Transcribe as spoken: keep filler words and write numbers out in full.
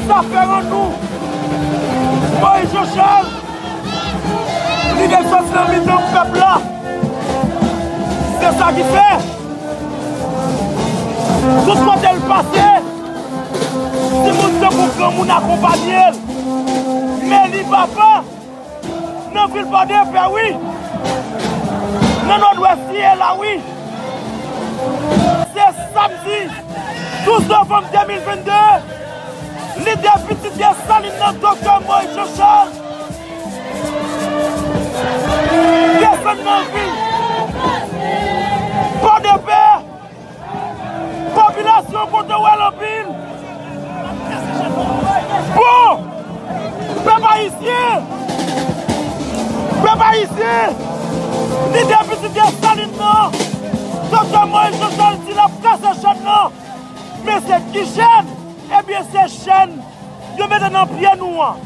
Sa fè rann nou. Moyiz Jan Chal, li vin soti nan mitan pèp la. Se sa ki fè, tout kote l pase, timoun tankou granmoun akonpanye l. Men li papa, nan vil Pòdepè, wi. Nan Nòdwès li ye la, wi. Se samdi douz novanm de mil vennde, lidè pitit Desalin nan, Doktè Moyiz Jan Chal, desann nan vil Pòdepè. Popilasyon kontan wè l anpil. Bon, pèp ayisyen, pèp ayisyen, lidè pitit Desalin nan, Doktè Moyiz Jan Chal di l ap kase chèn nan. Men se ki chèn? Ebyen, se chèn yo mete nan pye nou an.